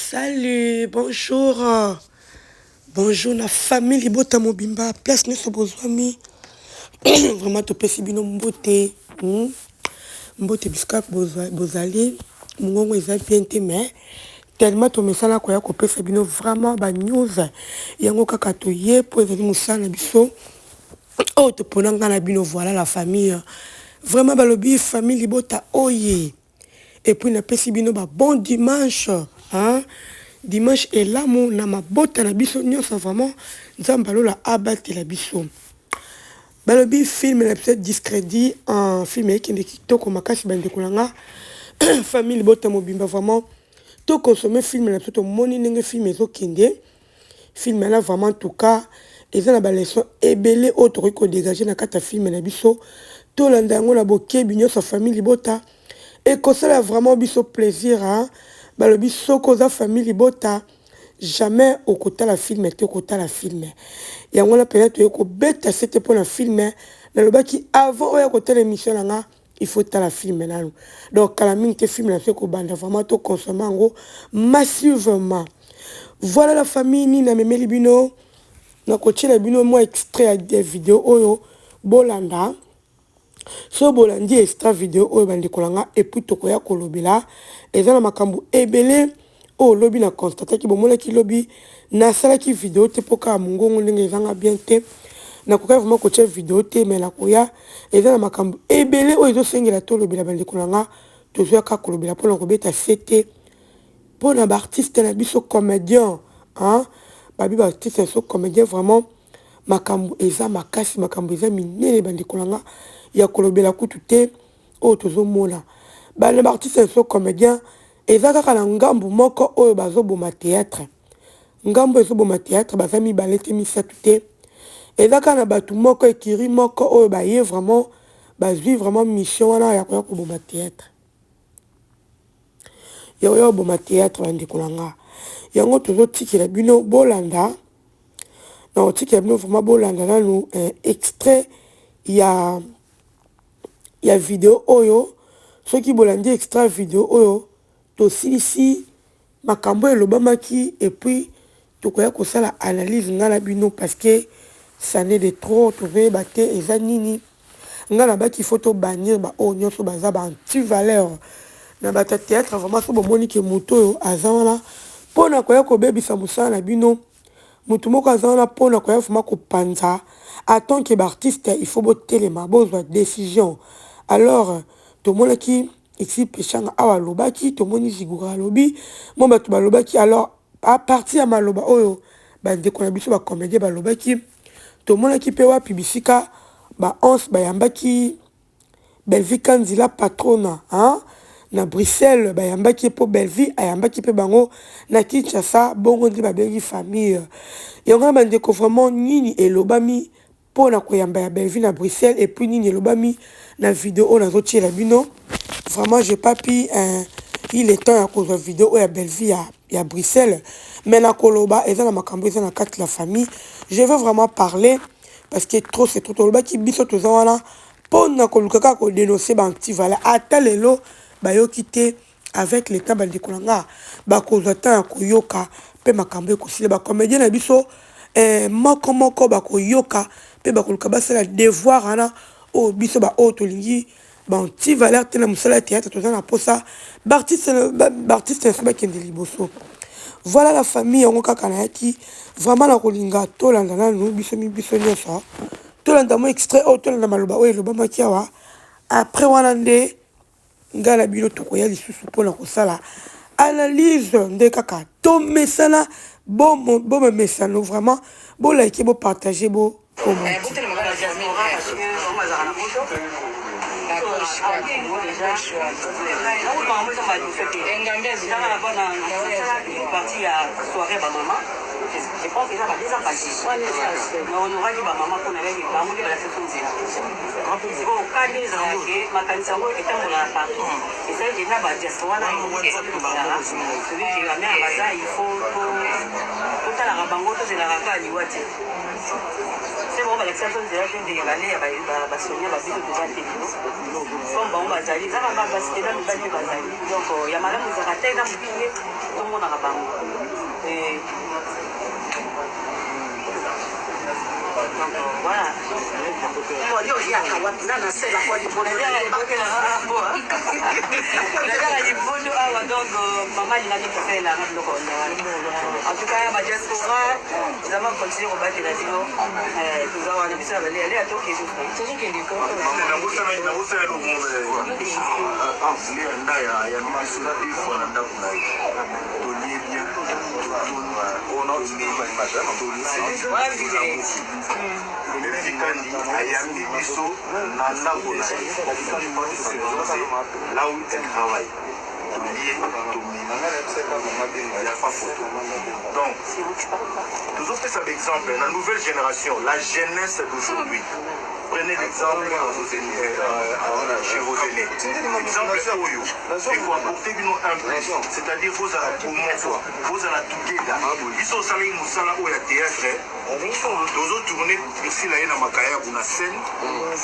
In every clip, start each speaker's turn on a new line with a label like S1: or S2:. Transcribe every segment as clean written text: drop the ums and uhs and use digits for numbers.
S1: Salut, bonjour. Bonjour na famille libota mobimba, place nyonso bozwami. Vraiment topesi bino mbote. Mbote bisika bozali. Mongongo eza bien te mais tellement tomesana koya kopesa bino vraiment ba news yango kaka toye po ezali mosala na biso oyo topona nga na bino. Voilà la famille, vraiment balobi famille libota oye. Et puis napesi bino ba bon dimanche, hein? Dimanche elamu na mabota na biso nyonso, vraiment Nzambe alola abatela biso. Balobi film na biso Discrédit, un film ekende kitoko makasi, bandeko na nga, famille libota mobimba, vraiment toconsommer film na biso. Tomoni ndenge film ezokende. Film wana vraiment, en tout cas, eza na baleçon ebele oyo tokoki kodégager na kati ya film na biso. Tolanda yango na bokebi nyonso, famille libota, ekosala vraiment biso plaisir, hein? Balobi soki oza famille libota, jamais okotala film te, okotala film yango wana mpenza. Toye kobeta sete mpona film. Nalobaki avant oyo kotala émission na nga, il faut tala film nanu. Donc kala mingi te film na biso ekobanda, vraiment toconsommer yango massivement. Voilà la famille, nini namemeli bino? Nakotiela bino mwa extrait ya video oyo bolanda. So bolandi extrait video oyo, bandeko na nga, et puis tokoya kolobela. Eza na makambo ebele oyo lobi na constataki. Bomonaki lobi nasalaki video te mpo kaka mongongo ndenge ezanga bien te, nakoki vraiment kotia video te, mais nakoya. Eza na makambo ebele oyo ezosengela tolobela, bandeko na nga. Tozwa kaka kolobela mpona kobeta sete mpona baartiste na biso comédien, hein? Babi baartiste na biso comédien, vraiment makambo eza makasi, makambo eza minene, bandeko na nga, ya kolobela kutu te. Oyo tozomona bana baartiste na biso comédien, eza kaka na ngambu moko oyo bazoboma théâtre. Ngambu ezoboma théâtre, baza mibale te, misato te, eza kaka na bato moko, ekiri moko oyo baye vraiment, bazwi vraiment mission wana ya koya koboma théâtre, ya koya koboma théâtre. Bandeko na nga, yango tozotikela bino bolanda. Na kotikela bino vraiment bolanda nanu extrait ya video oyo. Soki bolandi extrait video oyo, tosilisi makambo elobamaki, et puis tokoya kosala analyse ngai na bino, parce que ça n'est de trop. Tozoyeba te eza nini. Ngai nabaki faut tobannir baoyo nyonso baza ba anti-valeur na bato ya théâtre. Vraiment, so bomoni ke moto oyo aza wana mpona koya kobebisa mosala na bino, motu moko aza wana mpona koya vraiment kopanza, en tant que baartiste il faut botelema, bozwa décision. Alors tomonaki esi Peshanga awa alobaki, tomoni Zigura alobi, mo bato balobaki. Alors à partir ya maloba oyo bandeko na biso bacomédien balobaki, tomonaki mpe wapi bisika baonce bayambaki Belvi Kanzila patrona, hein? Na Bruxelles bayambaki ye mpo Belvi ayambaki mpe bango na Kinshasa. Bongo nde babengi famille yango na bandeko. Vraiment, nini elobami mpona koyamba ya Belvi na Bruxelles, et puis nini elobami na video oyo nazotiela bino? Vraiment, j'ai pas pu, il est temps ya kozwa video oyo ya Belvi ya Bruxelles, mais na koloba eza na makambo eza na kati la famille. Je veux vraiment parler parce que trop c'est trop. Tolobaki biso toza wana mpona koluka kaka kodénoncer baantivaleur. Ata lelo bayoki te, avec le temps, bandeko na nga, bakozwa temps ya koyoka mpe makambo ekosila. Bacomédien na biso moko moko bakoyoka mpe bakoluka basala devoir wana oyo biso baoyo tolingi baantivaleur te na mosala ya théâtre. Toza na mposa baartiste na biso bakende liboso. Voilà la famille, yango kaka nayaki vraiment na kolinga tolanda nanu biso nyonso, tolanda mo extrait oyo, tolanda maloba oyo elobamaki awa. Après wana nde ngai na bino tokoya lisusu mpona kosala analyse. Nde kaka tomesana, bomemesano. Vraiment bolike, bopartager, bocommenter.
S2: Partie ya soirée bamama, je pense eza ba 2 ans passé, na honoraki bamama mpona bango nde balakisa biso nzela. Sikoyo kande ezalaka ke makanisi yango etambolaka partout. Esali ke na badiaspora wana tozalaka, toyebi ke bamare baza, il faut Totalaka bango, tozelaka kaka liwa te. Se bango balakisa biso nzela te, ndenge baleya basonia babiso toza te lelo. Comme bango bazali, eza kaka basi te, na mibali mpe bazali. Donc ya malamu ezalaka te, eza mokie, tomonaka bango. Donc voilà.
S3: Yo oyaka wapi na nasela kwa liboso?
S2: Nazaka liboso awa. Donc mama alingaki kosalelanga biloko wana. En tout cas, badiaspora, nzambe acontinue kobatela bino. Toza wana, biso na baleya leya, tokende, tozokende.
S4: Nakosala eloko Leya Ndaya ayambi biso deux fois na ndako na ye. Tolie bien, totoni, Bellevue Kandi ayambi biso na ndako na ye, là où elle travaille. Tolie, tomeli, ya pas photo. Donc tozopesa baexemple na nouvelle génération, la jeunesse d'aujourd'hui. Prenez l'exemple chez vos aînés. Exemple oyo ekoapporte bino un plus, c'est-à-dire bozala bomoko, bozala together. Biso osalaki mosala oyo ya théâtre, tozotourne, Priscilla ye na makayabu na scène,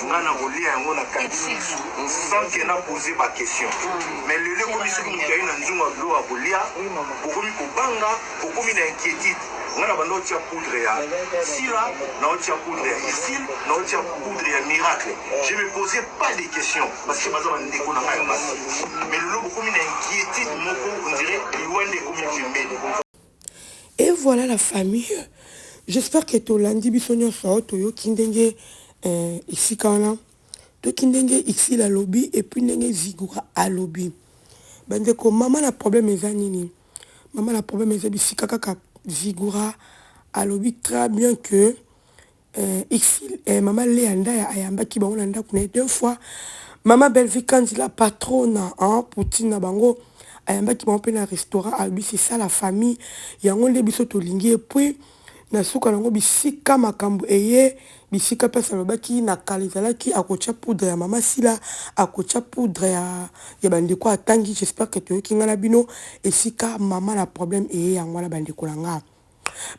S4: nga na kolia yango na kangi misu sans que na pose baquestion. Mais lelo ekomi, soki moto aye na nzungu ya biloko ya kolia, bokomi kobanga, bokomi na inquiétude. Nga na banda otia poudre ya Sila, na otia poudre ya Isil, na otia poudre ya Miracle, je me posais pas des questions parce que baza bandeko na ngai ya basi. Mais lelo bokomi na inquiétude moko, on dirait liwa nde ekomi pembeni.
S1: Et voilà la famille, j'espère que tolandi biso nyonso, toyoki ndenge esika wana, toyoki ndenge Isil alobi et puis ndenge Zigura alobi. Bandeko, mama na problème eza nini? Mama na problème eza bisika kaka Zigura alobi très bien que Isil, mama Lea Ndaya ayambaki bango na ndako na ye deux fois. Mama Bellevue Kandi, la patronne, hein, Poutine na bango, ayambaki bango mpe na restaurant. Alobi c'est ça la famille, yango nde biso tolingi. Et puis na suka nango, bisika makambo eye, bisika mpasi alobaki na kala ezalaki akotia poudre ya mama Sila, akotia poudre ya bandeko atangi. J'espère que toyoki ngai na bino esika mama na problème eye. Yango wana, bandeko na nga,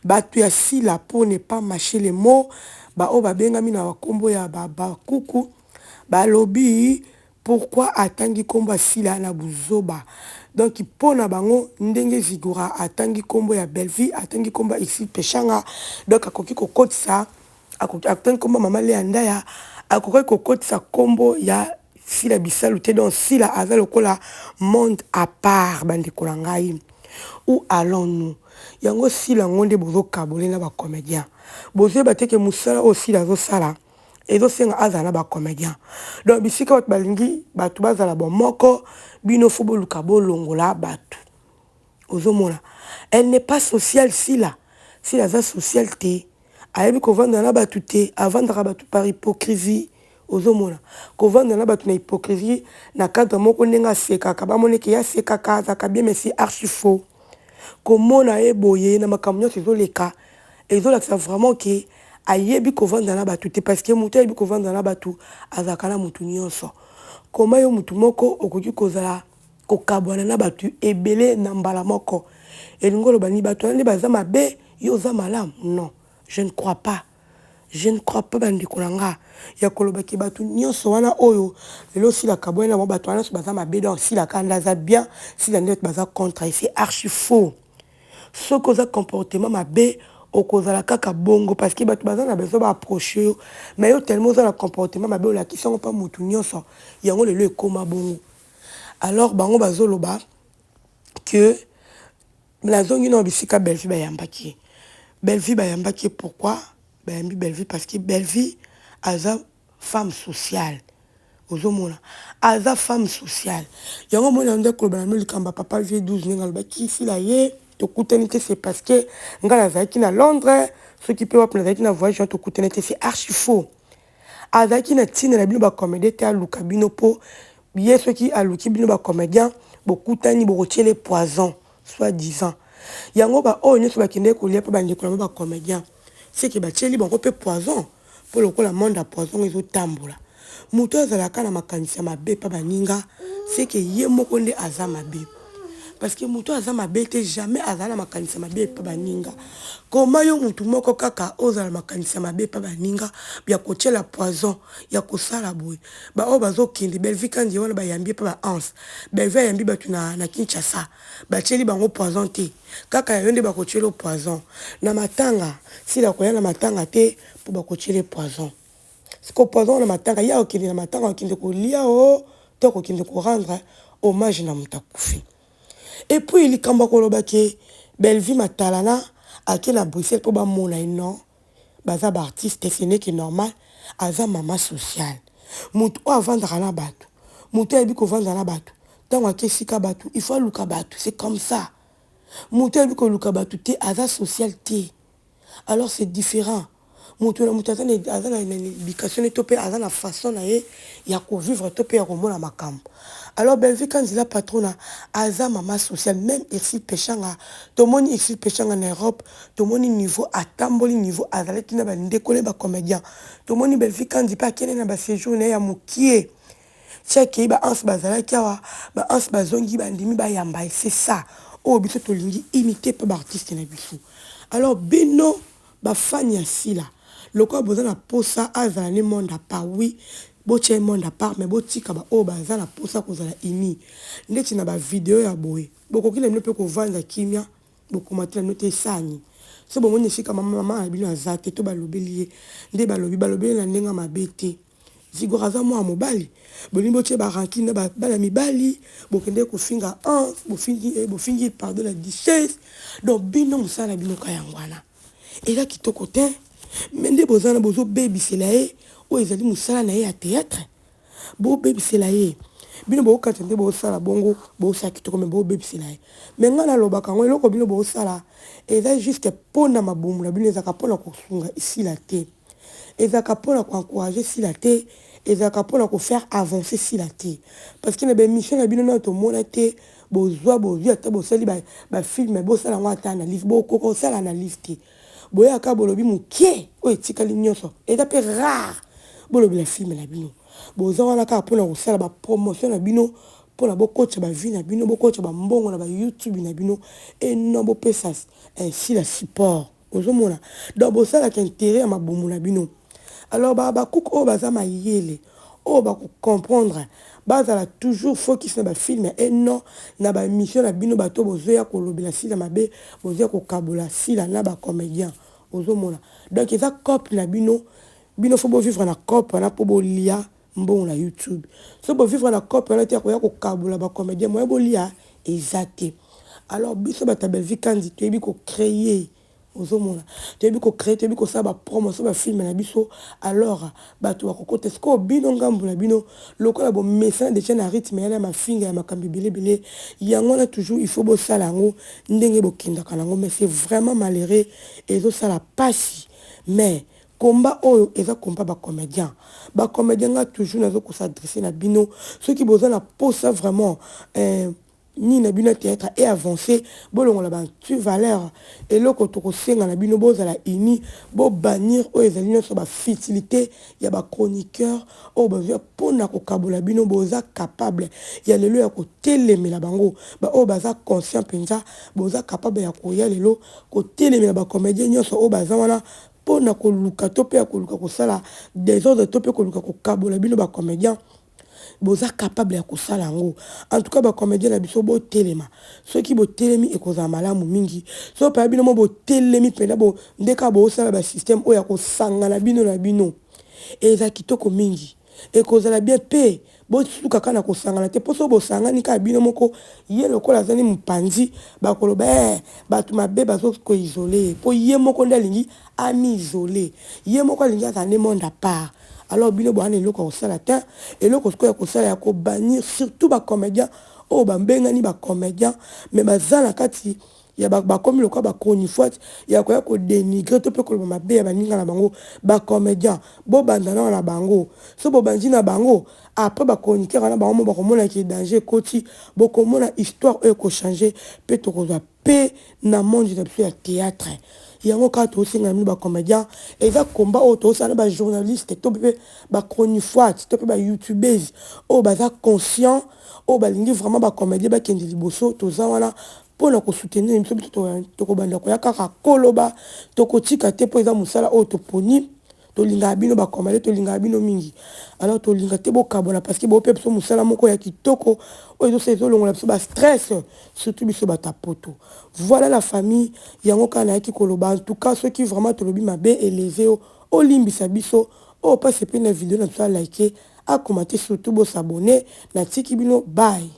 S1: bato ya Sila, pour ne pas mâcher les mots, baoyo babengami na bakombo ya bakuku, balobi pourquoi atangi nkombo ya Sila na buzoba. Donc mpo na bango, ndenge Zigura atangi nkombo ya Bellevue, atangi nkombo ya Isi Peshanga, donc akoki kokotisa, atangi nkombo ya mama Lea Ndaya, akoki kokotisa nkombo ya Sila Bisalu te. Donc Sila aza lokola monde à part. Bandeko na ngai, où allons-nous? Yango Sila yango nde bozokabole na bacomédien. Bozoyeba te ke mosala oyo Sila azosala ezosenga azala na bacomédien. Donc bisika bato balingi bato bazala bomoko, bino fo boluka bolongola bato. Ozomona, elle n'est pas sociale, Sila. Sila aza sociale te, ayebi kovanda na bato te, avandaka bato par hypocrisie. Ozomona, kovanda na bato na hypocrisie, na cadre moko ndenge asekaka, bamoneke ye asekaka, azalaka bien, mais c'est archi faux. Komona ye boye na makambo nyonso ezoleka, ezolakisa vraiment ke ayebi kovanda na bato te, parce que moto ayebi kovanda na bato azalaka na motu nyonso. Koma yo motu moko okoki kozala kokabwana na bato ebele na mbala moko, elingi oloba nini? Bato wana nde baza mabe, yo oza malamu? Non, je ne crois pas, je ne crois pas, bandeko na nga, ya kolobaki bato nyonso wana oyo lelo Sila kabwani na bango, bato wana nyonso baza mabe, donc Sila kaka nde aza bien, Sila nde baza contre. C'est archi faux. Soki oza comportement mabe, okozala kaka bongo, parce que bato baza na besoin baapproche yo, mais yo tellement oza na comportement mabe, olakisi yango mpa motu nyonso, yango lelo ekóma bongo. Alors bango bazoloba que nazongi na bisika Bellevue bayambaki ye. Bellevue bayambaki ye, pourquoi bayambi Bellevue? Parce que Bellevue aza femme sociale. Ozomona, aza femme sociale. Yango mona nde koloba na no likambo ya papa vie 12, ndenge alobaki Sila ye tokutani te, c'est parce que ngai nazalaki na Londres, soki mpe wapi, nazalaki na voyage wana, tokutani te. C'est archi faux. Azalaki na ntina na bino bacomédien te, aluka bino mpo ye soki aluki bino bacomédien, bokutani, bokotiele poison soit disant. Yango baoyo nyonso bakendeki kolia mpo bandeko na bango bacomédien, seke batieli bango mpe poison, mpo lokola monde ya poison ezotambola, moto azalaka na makanisi ya mabe mpa baninga, seke ye moko nde aza mabe. Parce que mutu aza mabe te jamais azala na makanisi ya mabe epa baninga. Comment yo mutu moko kaka ozala makanisi ya mabe epa baninga ya kotiela poison ya kosala boye. Ba oyo bazokende Bellevue Kandy wana bayambi epa ba Hans. Bellevue ayambi batu na, na Kinshasa batieli bango poison te. Kaka ya yo nde bakotiela yo poison. Na matanga Sila akoya na matanga te po bakotiela ye poison. Sikoyo poison wana matanga ye akokende na matanga akokende kolia o to akokende ko rendre hommage na moto akufi. Et puis likambo ya koloba ke Bellevue Matalana ake na Bruxelles po bamona ye non baza ba artiste ce n'est que normal aza mama sociale moto oyo avandaka na bato moto oyo ayebi kovanda na bato ntango ake esika bato il faut aluka bato c'est comme ça moto ayebi koluka bato te aza social te. Alors c'est different mutu na mutu aza na education ne to pe aza na façon na ye ya ko vivre to pe ya komona makambo. Alors Bellevue Kandy la patrona aza mama sociale meme Ursule Peshanga tomoni Ursule Peshanga na Europe tomoni niveau atamboli niveau azalaki na ba ndeko ne ba comediens tomoni Bellevue Kandy pe akende na ba sejour na ye ya mukie ti akeyi ba Hans bazalaki awa ba Hans bazongi bandimi bayamba ye c'est ça oyo biso tolingi unite pe ba artistes na biso. Alors bino ba fan ya Sila lokola boza na posa azala ne monde à part oui botia ye monde à part mais botika ba oyo baza na posa kozala unis ndeti na ba video ya boye bokoki na bino pe kovanda kimia bo commenter na bino te esala nini soki bomoni esika mama na bino aza te to balobeli ye nde balobi balobeli ye na ndenge ya mabe te. Zigor aza mwana mobali bolingi botie ba rancune na bana mibali bokende kofinga Hans bofingi eh, bofingi pardon la duchesse donc bino mosala na bino ka yango wana eza kitoko te me nde boza na bozobebisela ye oyo ezali mosala na ye ya théâtre bobebisela ye bino bokata nde bosala bongo bosala kitoko me bobebisela ye me ngai nalobaka yango eloko bino bosala eza juste mpo na mabumu na bino ezalaka mpo na kosunga esila te Ezalaka pona ko encourager Sila te, ezalaka pona ko faire avancer Sila te. Parce que na ba emissions na bino nanu tomona te bozua bozui ata bosali ba ba films bosala yango ata analyse, bokoka kosala analyse te. Boyaka kaka bolobi mukie oyo etikali nionso eza pe rare bolobela film na bino. Boza wana kaka pona kosala ba promotion na bino pona bokotisa ba vues na bino, bokotisa ba mbongo na ba YouTube na bino et non bopesa Sila support. Ozomona donc bosalaka interet ya mabumu na bino alors ba habakuk oyo baza mayele oyo bako comprendre bazala toujours focus na ba film et non na ba emission na bino bato bozoya kolobela sila mabe bozoya kokabola sila na ba comediens ozomona donc eza cope na bino bino faut bo vivre na cope wana po bolia mbongo na youtube soki bo vivre na cope wana te ya koya kokabola ba comediens moyen bolia eza te alors biso bato ya Bellevue Kandy toyebi ko créer ozomona toyebi ko créer toyebi kosala ba promotion ba film na biso alors bato bakokota sikoyo bino ngambo na bino lokola bomesana deja na rythme yana ya mafinga ya makambo ebele ebele yango wana toujours il faut bosala yango ndenge bokendaka nango mais c'est vraiment malheureux ezosala pasi mais Combat oyo eza combat ba comediens. Ba comediens nga toujours nazo ko s'adresser na bino soki boza na posa vraiment eh, nini na bino ya theatre e avancer bolongola ba anti valeur eloko tokosenga na bino bozala uni bo bannir oyo ezali nyonso ba futilité ya ba chroniqueur oyo bazwa mpona kokabola bino boza capable ya lelo ya kotelemela bango ba oyo baza conscient mpenza boza capable ya koya lelo kotelemela ba comedien nyonso oyo baza wana mpo na koluka to mpe ya koluka kosala desordre to mpe koluka kokabola bino ba comediens boza capable ya kosala yango en tout cas ba comediens na biso botelema soki botelemi ekozala malamu mingi soki mpenza bino mo botelemi mpenza bo nde kaka bosala ba système oyo ya kosangana bino na bino eza kitoko mingi ekozala bien mpe Bosuka kaka na kosangana te, po soki bosangani kaka bino moko, ye lokola azali mupanzi, bakoloba eh batu mabe bazo ko isoler ye, po ye moko nde alingi ami isoler, ye moko alingi azala nde monde à part, alors bino boza na eloko ya kosala tein, eloko sikoyo ya kosala ya ko bannir surtout ba comediens oyo ba bengani ba comediens mais baza na kati ya ba bakomi lokola ba chronifuati ya koya ko denigrer to pe koloba mabe ya baninga na bango ba comediens bobanda nao na bango soki bobandi na bango après ba chroniqueurs wana bango moko bakomona ke danger ekoti bokomona histoire oyo eko changer pe tokozwa. Respect na monde na biso ya théâtre. Yango kaka tosenga bino bacomédien, eza combat oyo tozosala na bajournaliste to mpe bachronifoite to mpe bayoutubese oyo baza conscient, oyo balingi vraiment bacomédien bakende liboso. Toza wana mpona kosoutenir biso. Biso tokobanda koya kaka koloba, tokotika te, mpo eza mosala oyo toponi. Tolingaka bino bacomédien, tolingaka bino mingi. Alors tolinga te bokabwana, parce que bope biso mosala moko ya kitoko oyo ezosala, ezolongola biso bastress, surtout biso bato ya poto. Voilà la famille, yango kaka nayaki koloba. En tout cas, soki vraiment tolobi mabe eleze yo, olimbisa biso. Oyo mpasi epe na video na biso, alike, akomate, surtout bosabone. Natiki bino, bye.